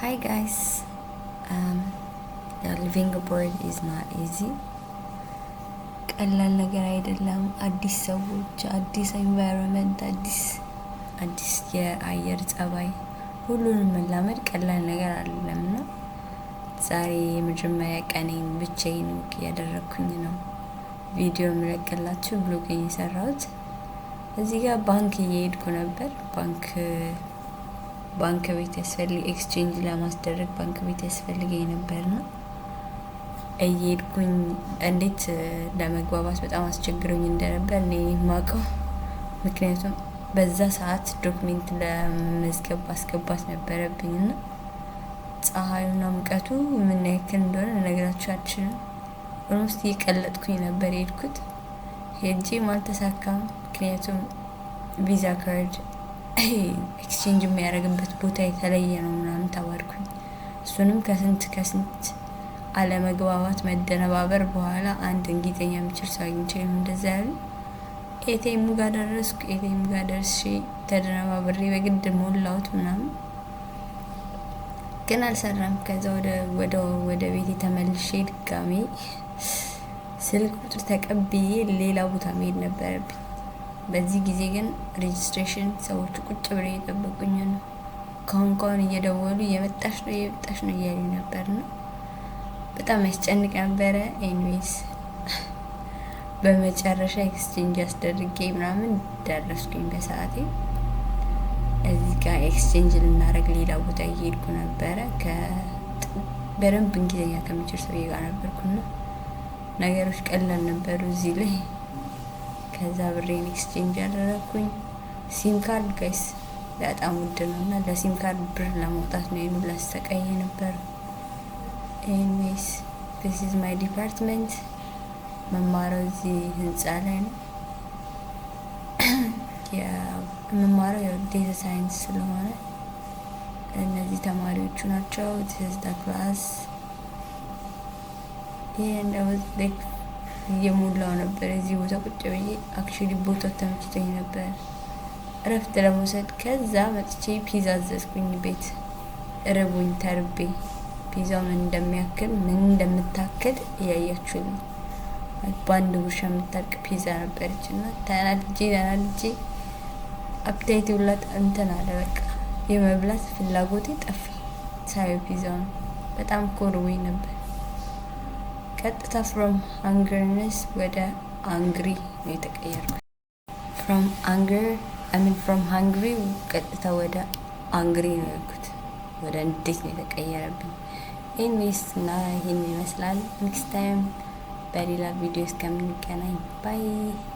Hi guys, living abroad is not easy. ቀላል ነገር አይደለም። አዲስ ሰዎች፣ አዲስ environment፣ አዲስ የአየር ጸባይ፣ ሁሉንም መላመድ ቀላል ነገር አይደለም። እና ዛሬ የመጀመሪያ ቀኔን ብቻዬን walk እያደረግኩኝ ነው ቪዲዮ የምለቅላችሁ፣ vlog የሰራሁት። እዚህ ጋር ባንክ እየሄድኩ ነበር። ባንክ ቤት ያስፈልግ exchange ለማስደረግ ባንክ ቤት ያስፈልገኝ ነበርና እየሄድኩኝ እንዴት ለመግባባት በጣም አስቸግሮኝ እንደነበር እኔ የማውቀው። ምክንያቱም በዛ ሰዓት document ለመመዝገብ ማስገባት ነበረብኝ እና ፀሐዩና ሙቀቱ ምን ያክል እንደሆነ ልነግራችሁ አልችልም። Almost እየቀለጥኩኝ ነበር የሄድኩት። ሄጄም አልተሳካም። ምክንያቱም Visa card exchange የሚያደርግበት ቦታ የተለየ ነው ምናምን ተባልኩኝ። እሱንም ከስንት ከስንት አለመግባባት፣ መደነባበር በኋላ አንድ እንግሊዝኛ የሚችል ሰው አግኝቼ ነው እንደዛ ያሉ። ATM ጋር ደረስኩ። ATM ጋር ደርሼ ተደነባብሬ በግድ ሞላሁት ምናምን፣ ግን አልሰራም። ከዛ ወደ ቤቴ ተመልሼ ድጋሜ ስልክ ቁጥር ተቀብዬ ሌላ ቦታ መሄድ ነበረብኝ። በዚህ ጊዜ ግን registration ሰዎቹ ቁጭ ብለው እየጠበቁኝ ነው። ካሁን ካሁን እየደወሉ እየመጣሽ ነው፣ እየመጣሽ ነው እያሉ ነበር ነው፣ በጣም ያስጨንቅ ነበረ። Anyways፣ በመጨረሻ exchange አስደርጌ ምናምን ደረስኩኝ በሰዓቴ። እዚህ ጋር exchange ልናደርግ ሌላ ቦታ እየሄድኩ ነበረ። በደንብ እንግሊዝኛ ከሚችል ሰውዬ ጋር ነበርኩና ነገሮች ቀላል ነበሩ እዚህ ላይ። ከዛ ብሬን exchange ያደረግኩኝ። SIM card guys በጣም ውድ ነው እና ለ SIM card ብር ለማውጣት ነው ይሄን ሁላ ስሰቃይ የነበረው። Anyways, this is my department። መማረው እዚህ ህንፃ ላይ ነው። የምማረው ያው data science ስለሆነ እነዚህ ተማሪዎቹ ናቸው። This is the class። ይሄ like እየሞላው ነበር እዚህ ቦታ ቁጭ ብዬ። Actually ቦታው ተመችቶኝ ነበር እረፍት ለመውሰድ። ከዛ መጥቼ ፒዛ አዘዝኩኝ ቤት፣ እርቦኝ ተርቤ። ፒዛው ምን እንደሚያክል፣ ምን እንደምታክል እያያችሁ ነው። በአንድ ጉርሻ የምታልቅ ፒዛ ነበረች እና ተናድጄ ተናድጄ appetite ሁላ እንትን አለ፣ በቃ የመብላት ፍላጎቴ ጠፋ። ሳየው ፒዛውን በጣም እርቦኝ ነበር። ቀጥታ from hungerness ወደ angry ነው የተቀየርኩት። From anger, I mean, from hungry ቀጥታ ወደ angry ነው ያልኩት። ወደ እንዴት ነው የተቀየረብኝ። Anyways፣ እና ይህን ይመስላል። Next time በሌላ ቪዲዮ እስከምንገናኝ bye።